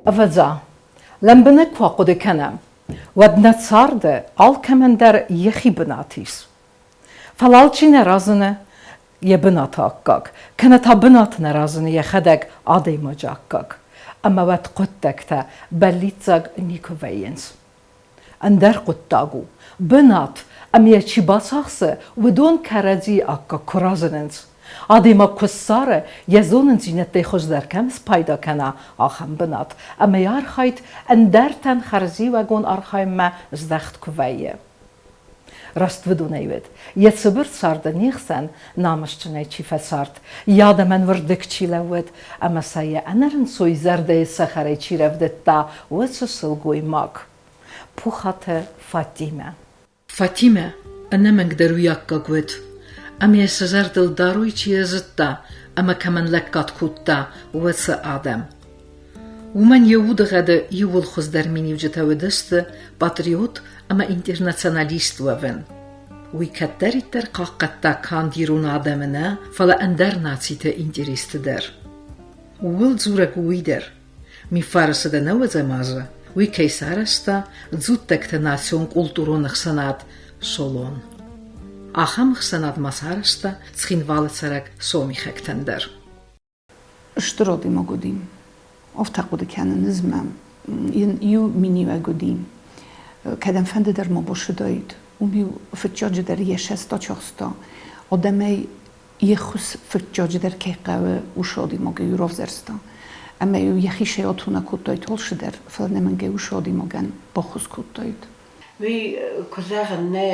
Ӕвӕдза, лӕмбынӕг куы ахъуыды кӕнӕм, уӕд нӕ царды алкӕмӕн дӕр йӕхи бынат ис. Фӕлӕ алчи нӕ разыны йӕ бынаты аккаг, кӕнӕ та бынат нӕ разыны йӕхӕдӕг адӕймаджы аккаг. Ӕмӕ уӕд хъуыддӕгтӕ бӕллиццаг никуы вӕййынц. Ӕндӕр хъуыддаг у, бынат ӕмӕ йӕ чи бацахсы, уыдон кӕрӕдзийы аккаг куы разынынц. Адӕймаг куы ссары, йӕ зонындзинӕдтӕй хуыздӕр кӕм спайда кӕна, ахӕм бынат, ӕмӕ йӕ архайд ӕндӕртӕн хӕрзиуӕгон архайынмӕ здӕхт куы вӕййы. Рӕствыдонӕй уыд, йӕ цыбыр царды не хсӕн намысджынӕй чи фӕцард, йӕ адӕмӕн уырдыг чи лӕууыд ӕмӕ сӕ йӕ ӕнӕрынцой зӕрдӕйы цӕхӕрӕй чи рӕвдыдта, уыцы сылгоймаг Пухаты Фатимӕ. Фатимӕ ӕнӕмӕнгдӕр уый аккаг уыд, ӕмӕ йӕ сӕ зӕрдыл дарой чи йӕ зыдта ӕмӕ кӕмӕн лӕггад кодта, уыцы адӕм. Уымӕн йӕ удыгъӕды иууыл хуыздӕр миниуджытӕ уыдысты патриот ӕмӕ интернационалист уӕвын. Уый кӕддӕриддӕр хъахъхъӕдта канд ирон адӕмы нӕ, фӕлӕ ӕндӕр нациты интересты дӕр. Ууыл дзурӕг у уый дӕр, Мифары 190 азы уый кӕй сарӕзта дзуттӕгты национ-культурон ӕхсӕнад Солон. Ахӕм ӕхсӕнад ма сарӕзта Цхинвалы цӕрӕг сомихӕгтӕн дӕр. Стыр адӕймаг уыди. Афтӕ хъуыды кӕнын ӕз мӕм йын иу миниуӕг уыди. Кӕдӕмфӕнды дӕр ма бацыдаид, уым-иу фыццаджыдӕр йӕ сӕста чахста. Адӕмӕй йе ххуыс фыццаджыдӕр кӕй хъӕуы, уыцы адӕймагӕй-иу равзӕрста. Ӕмӕ-иу йӕхи сӕ атона кодтаид алцыдӕр, фӕлӕ нӕмӕнгӕй уыцы адӕймагӕн баххуыс кодтаид. Уый, куы зӕгъын, нӕ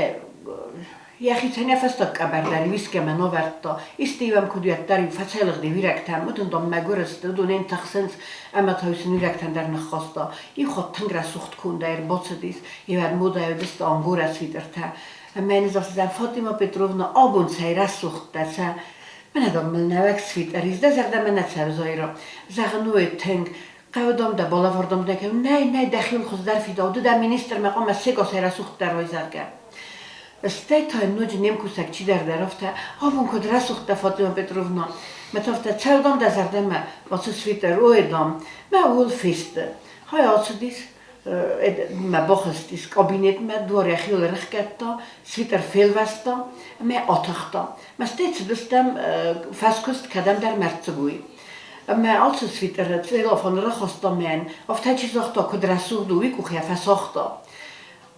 йӕхицӕн йӕ фӕстаг къӕбӕр дӕр искӕмӕн авӕрдта, исты-иу ӕм куыд уӕддӕр-иу фӕцӕйлыгъди уирӕгтӕм, уыдон, дам, мӕгуыр сты, уыдон тыхсынц, ӕмӕ та-иу сын уирӕгтӕн дӕр ныххаста. Иу хатт тынг рӕсугъд кондӕй ӕрбацыдис, иуӕн модӕй уыдысты ангорӕ свитертӕ. Ӕмӕ йын загъта, Фатима Петровна, абон цӕй рӕсугъд дӕ, цӕ. Мӕнӕ, дам, мыл нӕуӕг свитер ис, дӕ зӕрдӕмӕ нӕ цӕуы, Заира. Зӕгъын, уый тынг. Хъӕуы, дам, дӕ балӕвар, дам, нӕ кӕуы. Нӕй, нӕй, дӕхиуыл хуыздӕр фидау, ды дӕ министрмӕ хъуамӕ сегасӕй рӕсугъддӕр уай, зӕгъгӕ. Стӕй та йын ноджы не мкусӕг чидӕр дӕр афтӕ, абон куыд рӕсугъд дӕ, Фатима Петровна. Мӕ та афтӕ, цӕуы, дам, дӕ зӕрдӕмӕ, ацы свитер, ой, дам, мӕ ууыл фесты. Хай ацыдис, мӕ бахызтис кабинетмӕ, дуар йӕхиуыл ӕрӕхгӕдта, свитер фелвӕста ӕмӕ атахта. Мӕ стӕй цыдыстӕм фӕскуыст кӕдӕмдӕр мӕрддзыгой. Ӕмӕ ацы свитеры целлофан рахаста мӕн, афтӕ чи загъта, куыд рӕсугъд у, уый къух йӕ фӕсагъта.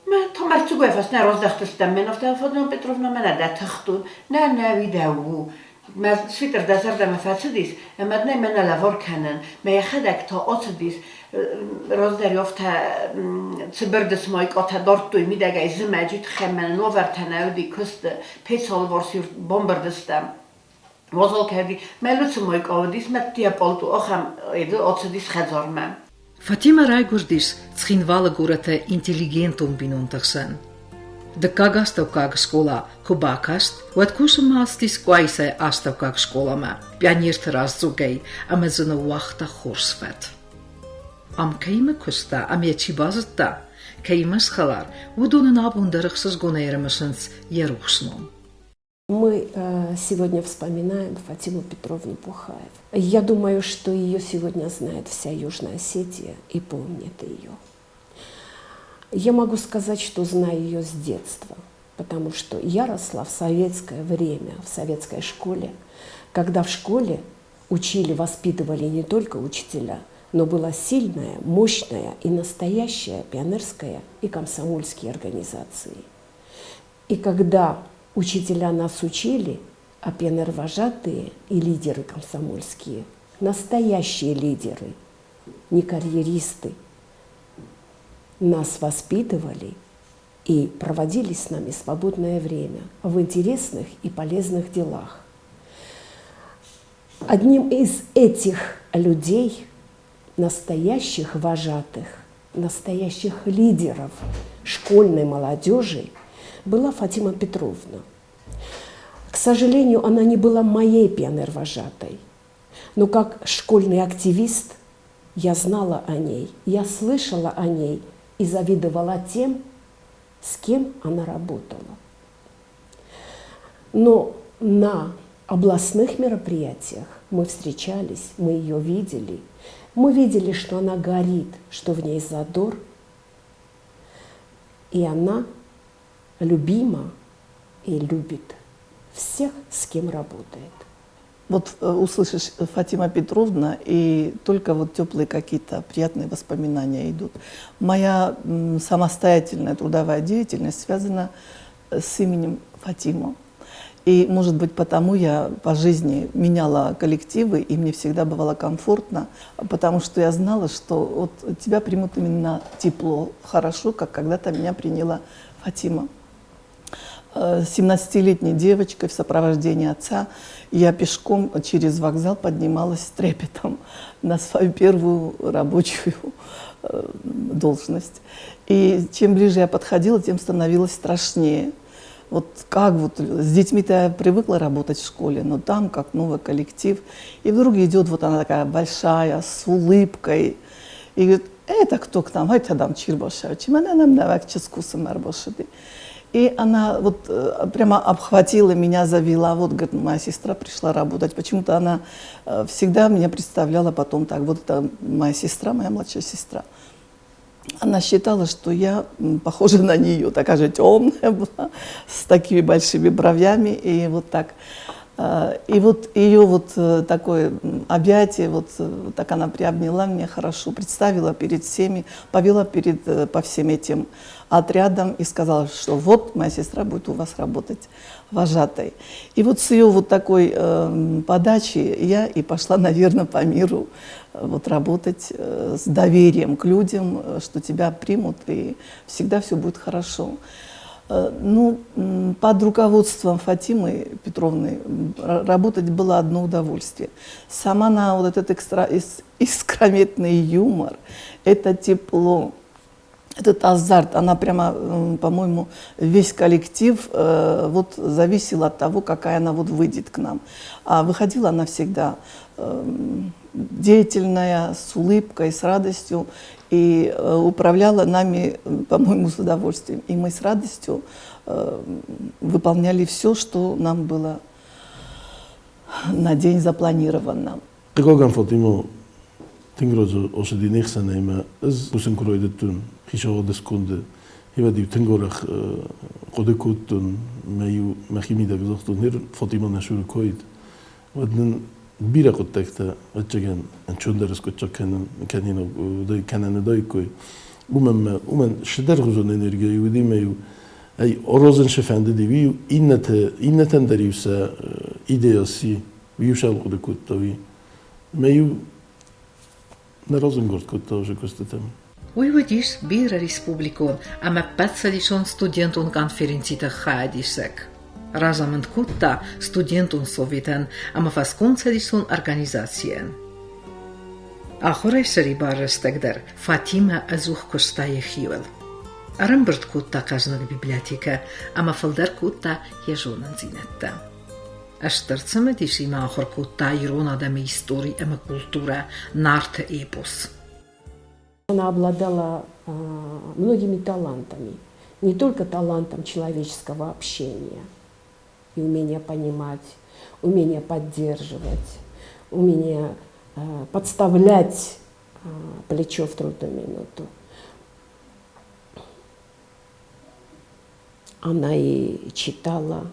Мӕ та мӕрддзыгой фӕс нӕ раздӕхтыстӕм мӕн, афтӕ Фатима Петровна мӕнӕ дӕ тыхтон. Нӕ, нӕ, уый дӕ у. Мӕ свитер дӕ зӕрдӕмӕ фӕцыдис, ӕмӕ дын ӕй мӕнӕ лӕвар кӕнын. Мӕ йӕхӕдӕг та ацыдис, раздӕр афтӕ цыбырдыс майкъатӕ дардтой мидӕгӕй зымӕджы тыххӕй мӕнӕ нуавӕртӕ нӕ уыди куысты, пецалыварс-иу бамбырд стӕм. Уазал кӕди, мӕ луцы майкъа уыдис, мӕ дтийӕ пъалто ахӕм ацыдис хӕдзармӕ. Фатимӕ райгуырдис Цхинвалы горӕты интеллигентон бинонты хсӕн. Дыккаг астӕуккаг скъола куы бакаст, уӕд кусынмӕ ацыдис Къуайсайы астӕуккаг скъоламӕ пионерты раздзогӕй ӕмӕ дзы ныууагъта хорз фӕд. Ам кӕимӕ куыста ӕмӕ йӕ чи базыдта, кӕимӕ схӕлар, уыдон ын абон дӕр ӕхсызгонӕй ӕрымысынц йӕ рухс ном. Мы сегодня вспоминаем Фатиму Петровну Пухаеву. Я думаю, что ее сегодня знает вся Южная Осетия и помнит ее. Я могу сказать, что знаю ее с детства, потому что я росла в советское время, в советской школе, когда в школе учили, воспитывали не только учителя, но была сильная, мощная и настоящая пионерская и комсомольские организации. И когда учителя нас учили, а пионервожатые и лидеры комсомольские, настоящие лидеры, не карьеристы, нас воспитывали и проводили с нами свободное время в интересных и полезных делах. Одним из этих людей, настоящих вожатых, настоящих лидеров школьной молодежи была Фатима Петровна. К сожалению, она не была моей пионервожатой, но как школьный активист я знала о ней, я слышала о ней и завидовала тем, с кем она работала. Но на областных мероприятиях мы встречались, мы ее видели. Мы видели, что она горит, что в ней задор, и она любима и любит всех, с кем работает. Вот услышишь Фатима Петровна, и только вот теплые какие-то приятные воспоминания идут. Моя самостоятельная трудовая деятельность связана с именем Фатима. И, может быть, потому я по жизни меняла коллективы, и мне всегда бывало комфортно, потому что я знала, что вот тебя примут именно тепло, хорошо, как когда-то меня приняла Фатима. 17-летней девочкой в сопровождении отца я пешком через вокзал поднималась с трепетом на свою первую рабочую должность. И чем ближе я подходила, тем становилось страшнее. Вот как вот с детьми-то я привыкла работать в школе, но там как новый коллектив. И вдруг идет вот она такая большая, с улыбкой, и говорит: это кто к нам? Это дам И она вот прямо обхватила меня, завела. Вот, говорит, моя сестра пришла работать. Почему-то она всегда меня представляла потом так. Вот это моя сестра, моя младшая сестра. Она считала, что я похожа на нее, такая же темная была, с такими большими бровями и вот так. И вот ее вот такое объятие, вот так она приобняла меня хорошо, представила перед всеми, повела перед, по всем этим отрядам и сказала, что вот моя сестра будет у вас работать вожатой. И вот с ее вот такой подачи я и пошла, наверное, по миру вот работать с доверием к людям, что тебя примут и всегда все будет хорошо. Ну, под руководством Фатимы Петровны работать было одно удовольствие. Сама она, вот этот искрометный юмор, это тепло, этот азарт, она прямо, по-моему, весь коллектив вот зависел от того, какая она вот выйдет к нам. А выходила она всегда деятельная, с улыбкой, с радостью, и управляла нами, по-моему, с удовольствием. И мы с радостью выполняли все, что нам было на день запланировано. Бирӕ хъуыддӕгтӕ, ӕвӕццӕгӕн, ӕнцондӕр аскъуыддзаг кӕнын кӕнӕн уыдаиккой. Уымӕн ӕмӕ уымӕн цыдӕргъуызон энергийӕ уыди ӕмӕ-иу ӕй аразын цы фӕндыди, уый-иу иннӕтӕ, иннӕтӕн дӕр-иу сӕ идея сси, уый-иу сӕ хъуыды кодта, уый. Ӕмӕ-иу нӕ разӕнгард кодта уыцы куыстытӕм. Уый уыдис бирӕ республикон ӕмӕ ӕппӕтцӕдисон студентон конференциты хайадисӕг. Разамынд кодта студентон советӕн ӕмӕ фӕскомцӕдисон организацийӕн. Ахуырӕй сӕрибар рӕстӕг дӕр Фатимӕ ӕдзух куыста йӕхиуыл. Ӕрӕмбырд кодта хъӕзныг библиотекӕ ӕмӕ фылдӕр кодта йӕ зонындзинӕдтӕ. Стыр цымыдисимӕ ахуыр кодта ирон адӕмы истори ӕмӕ культурӕ, Нарты эпос. Она обладала многими талантами, не только талантом человеческого общения и умения понимать, умение поддерживать, умение подставлять плечо в трудную минуту. Она и читала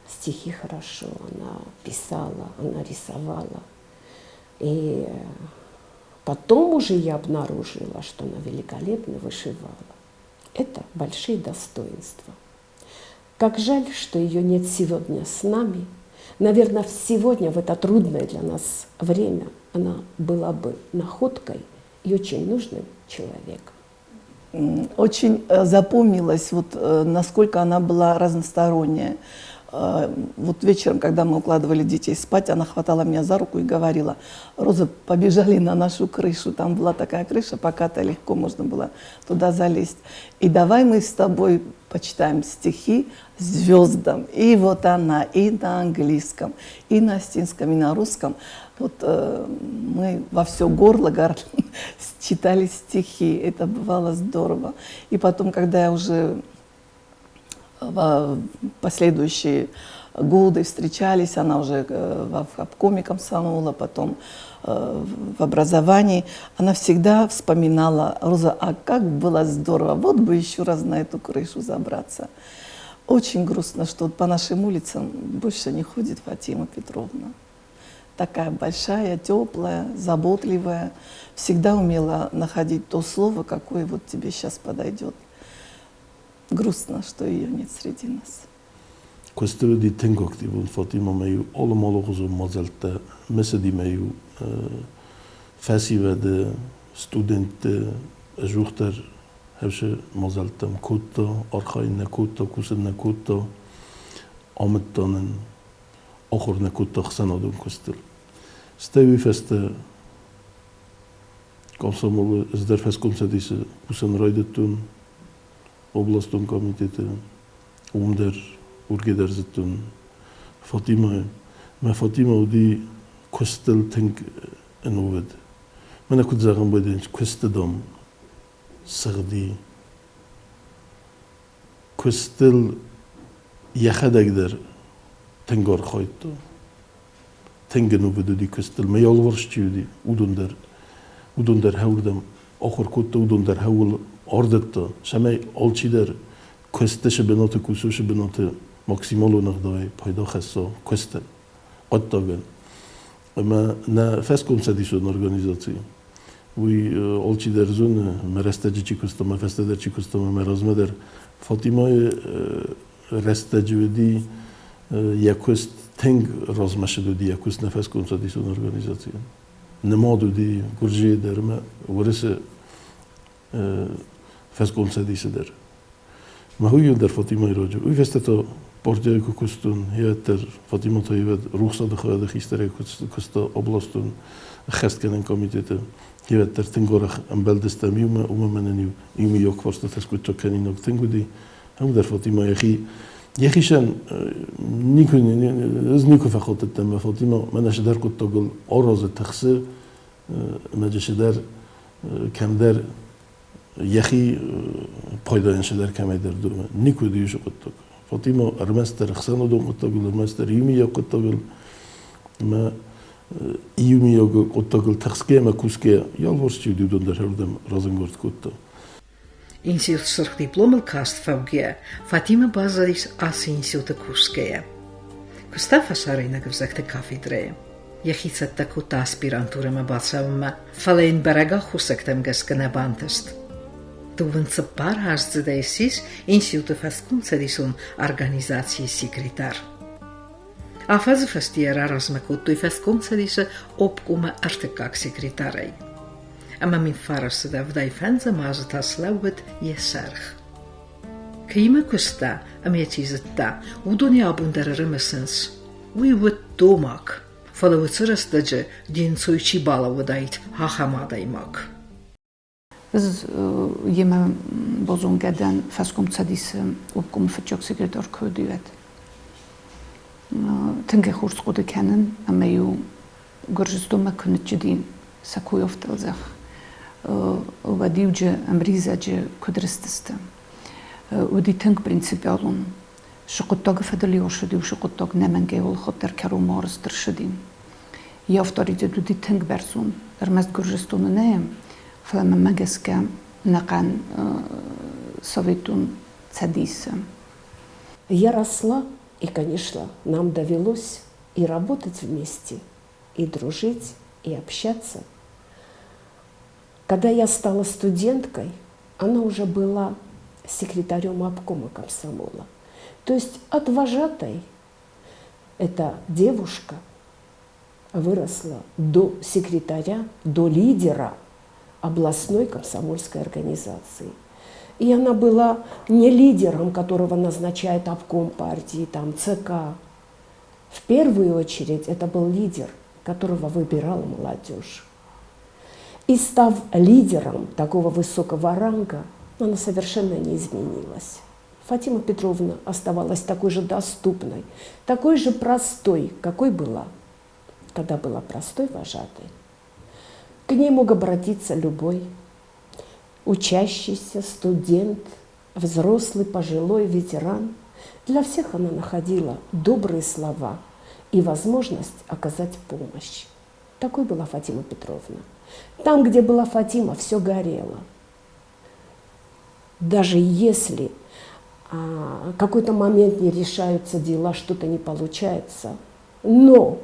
стихи хорошо, она писала, она рисовала. И потом уже я обнаружила, что она великолепно вышивала. Это большие достоинства. Как жаль, что ее нет сегодня с нами. Наверное, сегодня, в это трудное для нас время, она была бы находкой и очень нужным человеком. Очень запомнилось, вот, насколько она была разносторонняя. Вот вечером, когда мы укладывали детей спать, она хватала меня за руку и говорила: «Роза, побежали на нашу крышу». Там была такая крыша, покатая, легко можно было туда залезть. «И давай мы с тобой почитаем стихи звездам». И вот она и на английском, и на осетинском, и на русском. Вот мы во все горло читали стихи. Это бывало здорово. И потом, когда я уже в последующие годы встречались, она уже в обкоме комсомола, потом в образовании, она всегда вспоминала: Роза, а как было здорово, вот бы еще раз на эту крышу забраться. Очень грустно, что по нашим улицам больше не ходит Фатима Петровна. Такая большая, теплая, заботливая, всегда умела находить то слово, какое вот тебе сейчас подойдет. Грустно, что ее нет среди нас. Куысты уыди тынг активон Фатима ӕмӕ-иу алы алыгъуызон мадзӕлттӕ мысыди ӕмӕ-иу фӕсивӕды, студентты ӕдзухдӕр хӕфсы мадзӕлттӕм кодта, архайын нӕ кодта, кусын нӕ кодта, амыдта нын, ахуыр нӕ кодта ӕхсӕнадон куыстыл. Стӕй уый фӕстӕ комсомолы ӕз дӕр фӕскомцӕдисы кусын райдыдтон областон комитеты, уым дӕр уыргӕ дӕр зыдтон Фатимӕйы. Мӕ Фатимӕ уыди куыстыл тынг ӕнувыд. Мӕнӕ куыд зӕгъын байдайынц, куысты, дам, сыгъди. Куыстыл йӕхӕдӕг дӕр тынг архайдта. Тынг ӕнувыд уыди куыстыл. Мӕ алыварс чи уыди, уыдон дӕр, уыдон дӕр хӕуырдӕм ахуыр кодта, уыдон дӕр хӕуыл ардыдта, цӕмӕй алчидӕр куысты сы бынаты кусусы бынаты максималон ӕгъдауӕй пайда хӕсса куыстӕн, хъуыддагӕн. Ӕмӕ нӕ фӕскомцӕдисон организаци, уый алчидӕр зоны, мӕ рӕстӕджы чи куыста, мӕ фӕстӕдӕр чи куыста, мӕ размӕ дӕр Фатимайы рӕстӕджы уыди йӕ куыст тынг размӕсыд уыди йӕ куыст нӕ фӕскомцӕдисон организацийӕн. Нымад уыди Гуырдзыйы дӕр ӕмӕ Уырысы фӕскомцӕдисы дӕр. Мӕ уый дӕр Фатимайы раджы. Уый фӕстӕ та партияйы куы куыстон, уӕддӕр Фатима та уӕд рухсады хайады хистӕрӕй куыста областон ӕххӕстгӕнӕн комитеты. Уӕддӕр тынг арӕх ӕмбӕлдыстӕм иумӕ, уымӕ мӕнӕн иу иумӕйаг фарстатӕ скъуыддзаг кӕнинаг тынг уыди. Ам дӕр Фатима йӕхи йӕхицӕн никуы ӕз никуы фӕхатыдтӕн мӕ Фатима мӕнӕ цыдӕр хъуыддагыл аразы, тыхсы ӕмӕ цыдӕр кӕмдӕр йӕхи пайдайӕн цыдӕр кӕмӕйдӕр домы. Никуы уыди уыцы хъуыддаг. Фатима ӕрмӕстдӕр ӕхсӕнадон хъуыддагыл, ӕрмӕстдӕр иумӕйаг хъуыддагыл ӕмӕ иумӕйаг хъуыддагыл тыхсгӕ ӕмӕ кусгӕ йӕ алыварс чи уыди, уыдон дӕр ардӕм разӕнгард кодта. Институт сырх дипломыл каст фӕугӕйӕ, Фатимӕ баззадис ацы институты кусгӕйӕ. Куыста фӕсарӕйнаг ӕвзӕгты кафедрӕйы. Йӕхи цӕттӕ кодта аспирантурӕмӕ бацӕуынмӕ, фӕлӕ йын бӕрӕг аххосӕгтӕм гӕсгӕ нӕ бантыст. 24 аздзыдӕй ссис институты фӕскомцӕдисон организацийы секретарь. Афӕдзы фӕстейӕ раразмӕ кодтой фӕскомцӕдисы обкомы ӕртыккаг секретарӕй. Ӕмӕ мин фарасы 75 азы та слӕууыд йӕ сӕргъ. Кӕимӕ куыста ӕмӕ йӕ чи зыдта, уыдон йӕ абон дӕр ӕрымысынц. Уый уыд домаг, фӕлӕ уыцы рӕстӕджы де нцой чи балӕууыдаид, ахӕм адӕймаг. Ӕз йемӕ базонгӕ дӕн фӕскомцӕдисы обкомы фыццаг секретарь куы уыди, уӕд. Тынг ӕй хорз хъуыды кӕнын, ӕмӕ-иу Гуырдзыстонмӕ куы ныццыди сӕ койофтӕлдзӕх, уӕд-иу ӕмризӕджы куыд рызтысты. Уыди тынг принципиалон. Цы хъуыддаджы фӕдыл-иу ӕрцыди, уыцы хъуыддаг нӕмӕнгӕй уӕлхуыддӕр кӕронмӕ арӕзт ӕрцыди. Йӕ авторитет уыди тынг бӕрзонд. Ӕрмӕст Гуырдзыстоны нӕ, фӕлӕ мӕнмӕ гӕсгӕ ӕнӕхъӕн Советон Цӕдисы. Я росла, и, конечно, нам довелось и работать вместе, и дружить, и общаться. Когда я стала студенткой, она уже была секретарем обкома комсомола. То есть от вожатой эта девушка выросла до секретаря, до лидера областной комсомольской организации. И она была не лидером, которого назначает обком партии, там, ЦК. В первую очередь это был лидер, которого выбирала молодежь. И став лидером такого высокого ранга, она совершенно не изменилась. Фатима Петровна оставалась такой же доступной, такой же простой, какой была, когда была простой вожатой. К ней мог обратиться любой учащийся, студент, взрослый, пожилой, ветеран. Для всех она находила добрые слова и возможность оказать помощь. Такой была Фатима Петровна. Там, где была Фатима, все горело. Даже если какой-то момент не решаются дела, что-то не получается, но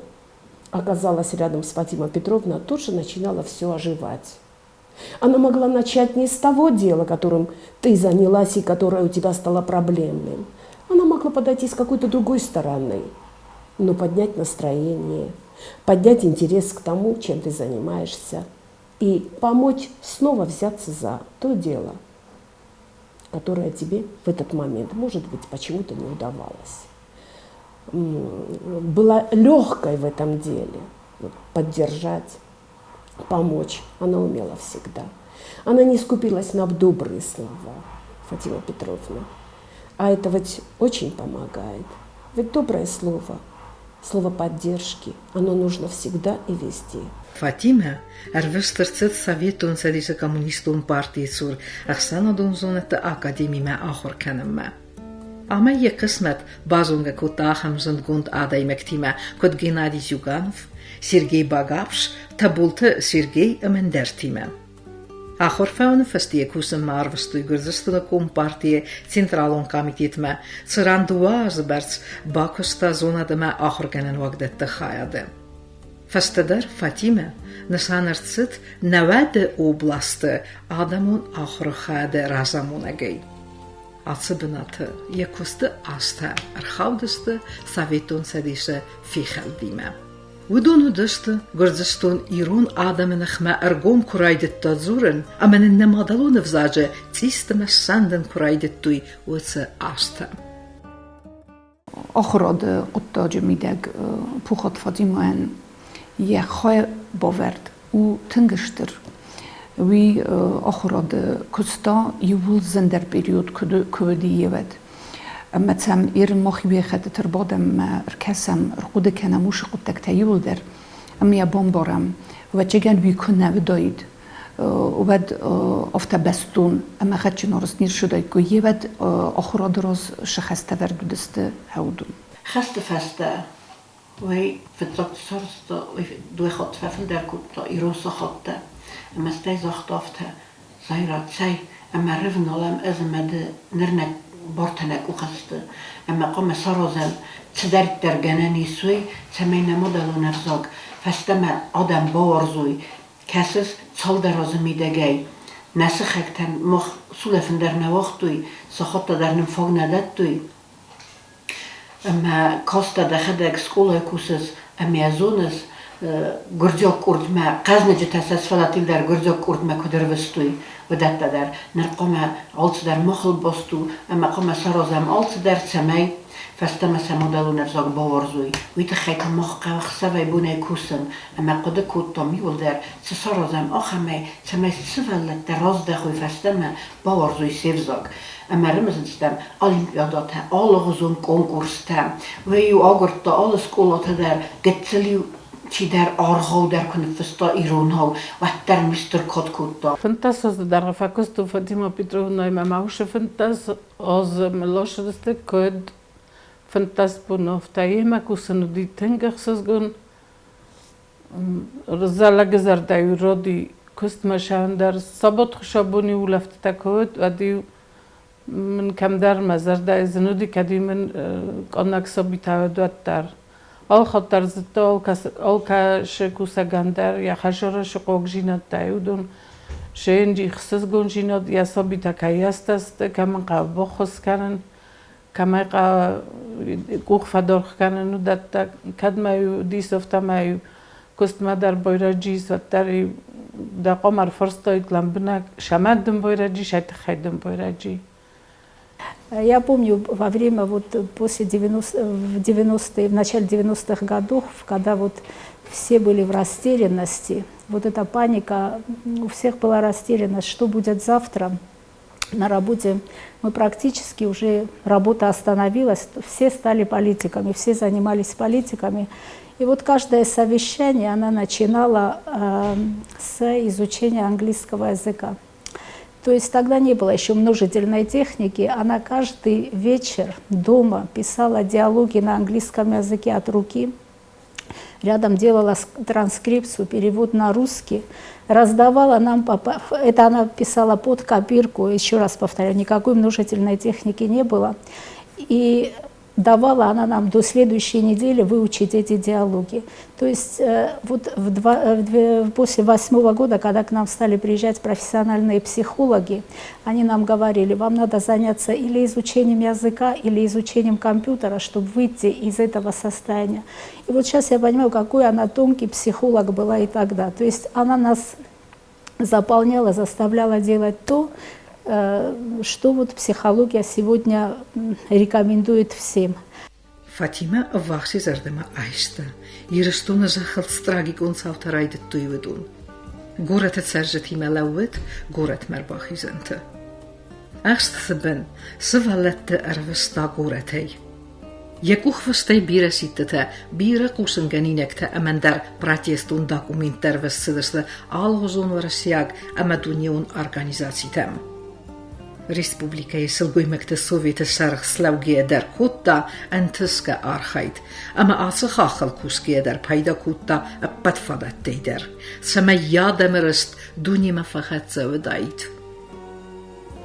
оказалась рядом с Фатимой Петровной, тут же начинала все оживать. Она могла начать не с того дела, которым ты занялась и которое у тебя стало проблемным. Она могла подойти с какой-то другой стороны, но поднять настроение, поднять интерес к тому, чем ты занимаешься, и помочь снова взяться за то дело, которое тебе в этот момент, может быть, почему-то не удавалось. Была легкой в этом деле, поддержать, помочь. Она умела всегда. Она не скупилась на добрые слова, Фатима Петровна. А это ведь очень помогает. Ведь доброе слово, слово поддержки, оно нужно всегда и везде. Фатимӕ ӕрвыст ӕрцыд Советон Цӕдисы Коммунистон партийы цур ӕхсӕнадон зонӕдты академимӕ ахуыр кӕнынмӕ. Ӕмӕ йӕ хъысмӕт базонгӕ кодта ахӕм зындгонд адӕймӕгтимӕ, куыд Геннадий Зюганов, Сергей Багапш, Таболты Сергей ӕмӕ ӕндӕртимӕ. Ахуыр фӕуыны фӕстейӕ кусынмӕ арвыстой Гуырдзыстоны Компартийы Централон комитетмӕ, цыран дыууӕ азы бӕрц бакуыста зонад ӕмӕ ахуыргӕнӕн уагдӕтты хайады. Фӕстӕдӕр Фатимӕ нысан ӕрцыд Нӕуӕды областы адӕмон ахуыры хайады разамонӕгӕй. Ацы бынаты йӕ куысты азтӕ ӕрхаудысты Советон Цӕдисы фехӕлдимӕ. Уыдон уыдысты, Гуырдзыстон ирон адӕмы ныхмӕ ӕргом куы райдыдта дзурын ӕмӕ нын нӕ мадӕлон ӕвзаджы цъистымӕ ссӕндын куы райдыдтой, уыцы азтӕ. Ахуырады хъуыддаджы мидӕг Пухаты Фатимӕйӕн йӕ хайбавӕрд у тынг стыр. Уый ахуырады куыста иууыл зындӕр период куы уыди, уӕд. Ӕмӕ цӕм Иры мах иуӕй ӕрбадӕм ӕмӕ ӕркӕсӕм, ӕрхъуыды кӕнӕм уыцы хъуыддӕгтӕ иууылдӕр ӕмӕ йӕ бамбарӕм, ӕвӕццӕгӕн уый куы нӕ уыдаид, уӕд афтӕ бӕстон ӕмӕ гъӕдджын арӕзт не рцыдаиккой, йе уӕд ахуырады раз цы хӕстӕ ӕвӕрд уыдысты, уыдон. Хӕсты фӕстӕ уый фыццаг сарӕзта, уый дыууӕ хатты фӕфылдӕр кодта ирон сахаттӕ ӕмӕ стӕй загъта афтӕ: Зайра, цӕй, ӕмӕ рывналӕм ӕз ӕмӕ ды ныр нӕ бартӕ нӕ къухы сты, ӕмӕ хъуамӕ саразӕм, цыдӕриддӕр гӕнӕн ис, уый, цӕмӕй нӕ мадӕлон ӕвзаг фӕстӕмӕ адӕм бауарзой. Кӕсыс, цалдӕр азы мидӕгӕй нӕ сыхӕгтӕн мах сулӕфын дӕр нӕ уагътой, сахаттӕ дӕр нын фаг нӕ дӕттой. Ӕмӕ кастӕ дӕхӕдӕг скъолайы кусыс ӕмӕ йӕ зоныс, гуырдзиаг къордмӕ, хъӕзныджытӕ сӕ сфӕлатил дӕр гуырдзиаг къордмӕ куыд ӕрвыстой, уыдӕттӕ дӕр. Ныр хъуамӕ алцыдӕр махыл баст у ӕмӕ хъуамӕ саразӕм алцыдӕр, цӕмӕй фӕстӕмӕ сӕ мадӕлон ӕвзаг бауарзой. Уый тыххӕй та мах хъӕуы ӕхсӕвӕй-бонӕй кусын ӕмӕ хъуыды кодтам иуылдӕр, цы саразӕм ахӕмӕй, цӕмӕй сывӕллӕттӕ раздӕхой фӕстӕмӕ, бауарзой се взаг. Ӕмӕ ӕрымысыдыстӕм олимпиадӕтӕ, алыгъуызон конкурстӕ. Уый-иу агуырдта алы скъолаты дӕр, гыццыл-иу чидӕр аргъау дӕр куы ныффыста иронау, уӕддӕр мистер код кодта. 15 азы дӕргъы фӕкуыстон Фатима Петровнаимӕ ӕмӕ уыцы 15 азы мыл ацыдысты куыд 15 боны, афтӕ йемӕ кусын уыди тынг ӕхсызгон. Зӕлӕгы зӕрдӕ-иу роди куыстмӕ сӕуын сабот-хуыцаубони улӕфтытӕ куы уыд, уӕд-иу мын кӕмдӕр мӕ зӕрдӕйы зын уыди, кӕд-иу мын къаннӕг сабитӕ уыд, уӕддӕр. Алхатт дӕр зыдта алкӕцы кусӕгӕн дӕр йӕ хӕсарӕ сыкъогдзинӕдтӕй уыдон се ӕхсызгондзинад, йӕ сабитӕ кӕй азтӕ сты, кӕмӕн хъӕуы баххуыс кӕнын, кӕмӕй къух фӕдаргъ кӕнын, уыдӕттӕ. Кӕд ма-иу уыдис, афтӕ ма-иу куыстмӕ дӕр байрӕджы ис, уӕддӕр-иу дӕ къуым ӕрфарстаид лӕмбынӕг, сӕмӕ дын байрӕджы ис, ай тыххӕй дын байрӕджы. Я помню, во время вот после 90, в 90-е, в начале 90-х годов, когда вот все были в растерянности, вот эта паника, у всех была растерянность, что будет завтра на работе. Мы практически уже, работа остановилась, все стали политиками, все занимались политиками. И вот каждое совещание она начинала с изучения английского языка. То есть тогда не было еще множительной техники. Она каждый вечер дома писала диалоги на английском языке от руки. Рядом делала транскрипцию, перевод на русский, раздавала нам, это она писала под копирку, еще раз повторяю, никакой множительной техники не было. И давала она нам до следующей недели выучить эти диалоги. То есть вот после 8-го года, когда к нам стали приезжать профессиональные психологи, они нам говорили, вам надо заняться или изучением языка, или изучением компьютера, чтобы выйти из этого состояния. И вот сейчас я понимаю, какой она тонкий психолог была и тогда. То есть она нас заполняла, заставляла делать то, что вот психология сегодня рекомендует всем. Фатимӕ ӕввахси зӕрдӕмӕ айста, Ирыстоны зӕххыл цы трагикон цаутӕ райдыдтой, уыдон. Горӕты цӕрджытимӕ лӕууыд горӕтмӕ ӕрбахизӕнты. Ӕхстыты бын сывӕллӕтты ӕрвыста горӕтӕй. Йӕ къухфыстӕй бирӕ сидтытӕ, бирӕ хъусынгӕнинӕгтӕ ӕмӕ ӕндӕр протестон документтӕ ӕрвыст цыдысты алыгъуызон уӕрӕсейаг ӕмӕ дунеон организацитӕм. Республикӕйы сылгоймӕгты советы сӕргъ слӕугӕйӕ дӕр кодта ӕнтысгӕ архайд ӕмӕ ацы хаххыл кусгӕйӕ дӕр пайда кодта ӕппӕт фадӕттӕй дӕр, цӕмӕй йӕ адӕмы рыст дунемӕ фӕхӕццӕ уыдаид.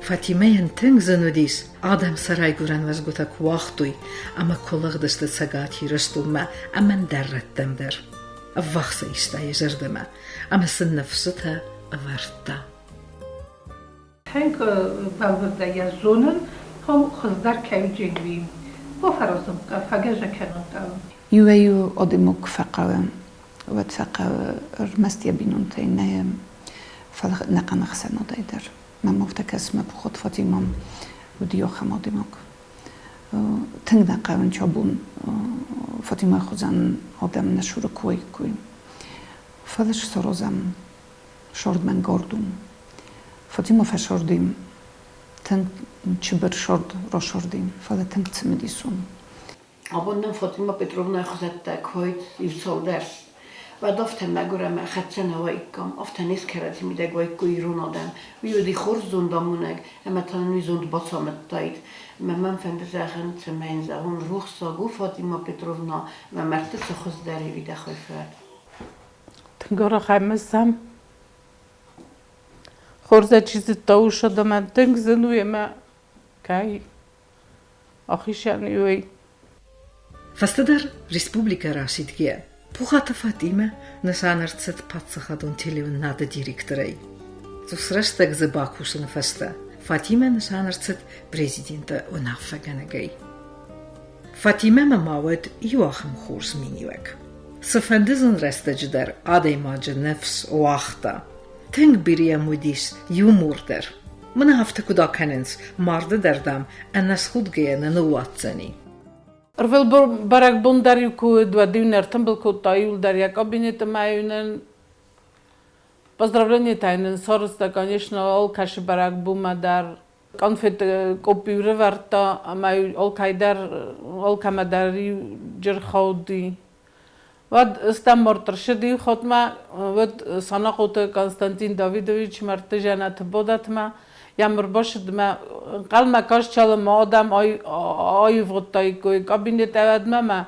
Фатимӕйӕн тынг зын уыдис, адӕм сӕ райгуырӕн уӕзгуытӕ куы уагътой ӕмӕ куы лыгъдысты Цӕгат Ирыстонмӕ ӕмӕ ӕндӕр рӕттӕм дӕр. Ӕввахс ӕй иста йӕ зӕрдӕмӕ ӕмӕ сын ныфсытӕ ӕвӕрдта. Тынг бӕлвырдӕй йӕ зонын, хуыздӕр кӕй уыди, уый. Бафӕразын хъӕуы, фӕгӕзӕ кӕнын хъӕуы. Иуӕй-иу адӕймаг куы фӕхъӕуы, уӕд фӕхъӕуы ӕрмӕст йӕ бинонтӕй нӕ, фӕлӕ ӕнӕхъӕн ӕхсӕнадӕй дӕр. Мӕм афтӕ кӕсы, мӕ Пухаты Фатимӕ уыди ахӕм адӕймаг. Тынг нӕ хъӕуын абон Фатимӕйы хуызӕн адӕм нӕ цуры куы уаиккой. Фӕлӕ саразӕм сорд мӕнгард у. Фатимӕ фӕсорди тынг чыбыр сорд расорди, фӕлӕ тынг цымыдисон. Абон нӕм Фатима Петровнайы хуызӕттӕ куы уаид иу-цалдӕр, уӕд афтӕ мӕгуыр ӕмӕ хӕццӕ нӕ уаиккам, афтӕ не скӕрӕдзи мидӕг уаиккой ирон адӕм. Уый уыди хорз зондамонӕг ӕмӕ та нын уый зонд бацамыдтаид. Ӕмӕ мӕм фӕнды зӕгъын, цӕмӕй йын зӕгъон, рухсаг у Фатима Петровна, ӕмӕ мӕрдты цы хуыздӕр и, уый дӕ хой фӕуӕд. Тынг арӕх ӕмысӕм. Хорзӕй чи зыдта, уыцы адӕмӕн тынг зын у ӕмӕ кӕй ахицӕн уый. Фӕстӕдӕр республикӕ расидгӕ Пухаты Фатимӕ нысан ӕрцыд паддзахадон телеуынынады директорӕй. Цъус рӕстӕг дзы бакусыны фӕстӕ Фатимӕ нысан ӕрцыд президенты уынаффӕгӕнӕгӕй. Фатимӕмӕ ма уӕд иу ахӕм хорз миниуӕг. Цыфӕнды зын рӕстӕджы дӕр адӕймаджы ныфс уагъта. Тынг бирӕ йӕм уыдис юмор дӕр. Мӕнӕ афтӕ куыд акӕнынц, марды дӕр, дам, ӕнӕсхудгӕйӕ нӕ ныууадздзӕни. Ӕрвылбӕрӕгбон дӕр-иу куы уыд, уӕд-иу нӕ ӕртымбыл кодта иуылдӕр йӕ кабинеты ӕмӕ-иу нын поздравление та йын сарӕзта, конечно, алкӕцы бӕрӕгбонмӕ дӕр. Конфет къопп-иу ӕрӕвӕрдта ӕмӕ-иу алкӕй дӕр, алкӕмӕ дӕр-иу джырхауди. Уӕд стӕм ӕрцыди хотмӕ, уӕд Санахъоты Константин Давидович мӕрдты дзӕнӕты бодатмӕ, йӕм ӕрбацыдмӕ ӕнхъӕлмӕ каст, цалынмӕ адӕм аивгъуыдтаиккой кабинетӕй, уӕдмӕ мӕ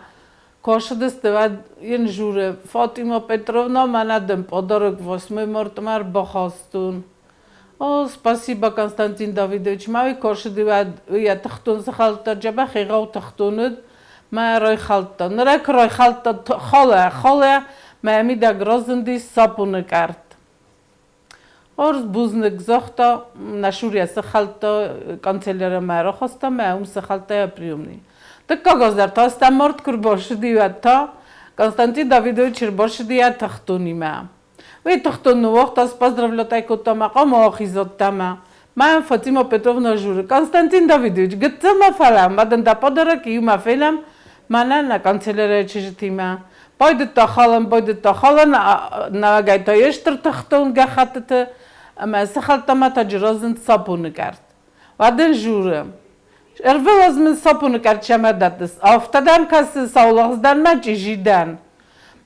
кӕсыдысты, уӕд йын журы Фатима Петровна, мӕнӕ дын подарок 8 мартмӕ ӕрбахастон. О, спасибо, Константин Давидович, ма уый кӕсыди, уӕд йӕ тыхтон сыхӕлдта, дзӕбӕх егъау тыхтон уыд, мӕ райхӕлдта. Ныр куы райхӕлдта халӕ, халӕ, мӕ мидӕг разындис сапоны къӕртт. Хорз, бузныг, загъта, нӕ Шуря сыхӕлдта, канцеляры мӕ рахаста, мӕ уым сыхӕлдта йӕ приемный. Дыккаг аз дӕр та стӕм мард куы рбацыди, уӕд та Константин Давидович ӕрбацыди йӕ тыхтонимӕ. Уый тыхтон ныууагъта, споздравлятӕй кодта мӕ хъӕумӕ ахизӕдтӕ мӕ. Мӕ Фатима Петровна журы: Константин Давидович, гыццыл ма фӕлӕ, мӕ дын дӕ подарок иумӕ фенӕм, мӕнӕ нӕ канцелярийы чызджытимӕ. Байдыдта халын, байдыдта халын, нӕуӕгӕй та йе стыр тыхтон гӕххӕттыты, ӕмӕ сыхӕлдта мӕ та разынд сапоны кӕрт. Уӕд ын журы: Ӕрвылаз мын сапоны кӕрт сӕмӕ дӕттыс, афтӕ дӕм кӕсы, саулагъз дӕн мӕ чъизи дӕн.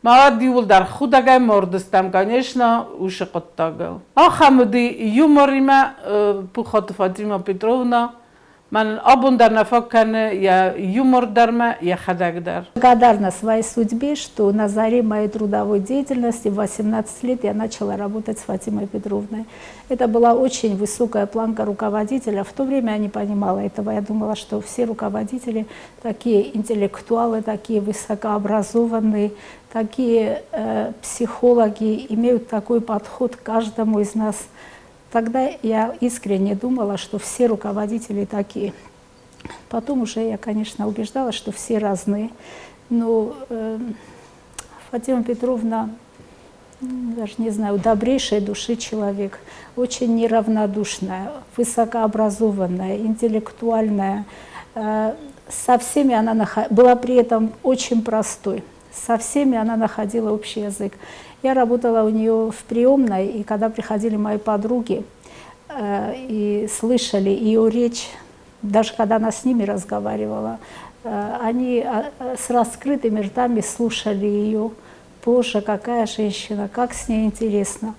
Мӕ иууылдӕр худӕгӕй мардыстӕм, конечно, уыцы хъуыддагыл. Ахӕм уыди юморимӕ Пухаты Фатима Петровна. Мӕнӕн абон дӕр нӕ фаг кӕны йӕ юмор дӕр мӕ йӕхӕдӕг дӕр. Благодарна своей судьбе, что на заре моей трудовой деятельности в 18 лет я начала работать с Фатимой Петровной. Это была очень высокая планка руководителя. В то время я не понимала этого. Я думала, что все руководители такие интеллектуалы, такие высокообразованные, такие психологи, имеют такой подход к каждому из нас. Тогда я искренне думала, что все руководители такие. Потом уже я, конечно, убеждалась, что все разные. Но Фатима Петровна, даже не знаю, добрейшей души человек, очень неравнодушная, высокообразованная, интеллектуальная. Со всеми она была при этом очень простой. Со всеми она находила общий язык. Я работала у нее в приемной, и когда приходили мои подруги и слышали ее речь, даже когда она с ними разговаривала, они с раскрытыми ртами слушали ее. Боже, какая женщина, как с ней интересно.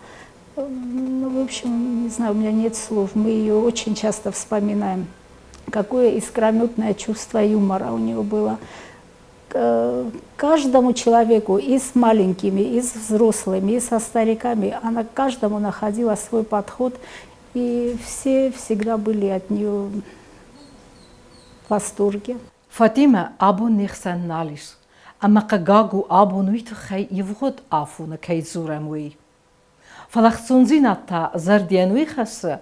Ну, в общем, не знаю, у меня нет слов. Мы ее очень часто вспоминаем. Какое искрометное чувство юмора у нее было. Каждому человеку, и с маленькими, и с взрослыми, и со стариками, она к каждому находила свой подход, и все всегда были от нее в восторге. Фатимӕ абон не хсӕн нал ис, ӕмӕ хъыгаг у, абон уый тыххӕй ивгъуыд афоны кӕй дзурӕм, уый. Фӕлӕ хцондзинад та зӕрдийӕн уый хӕссы,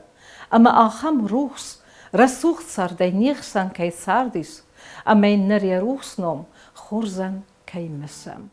ӕмӕ ахӕм рухс, рӕсугъд цардӕй не хсӕн кӕй цардис, ӕмӕ йын ныр йӕ рухс ном хорзӕн кӕй мысӕм.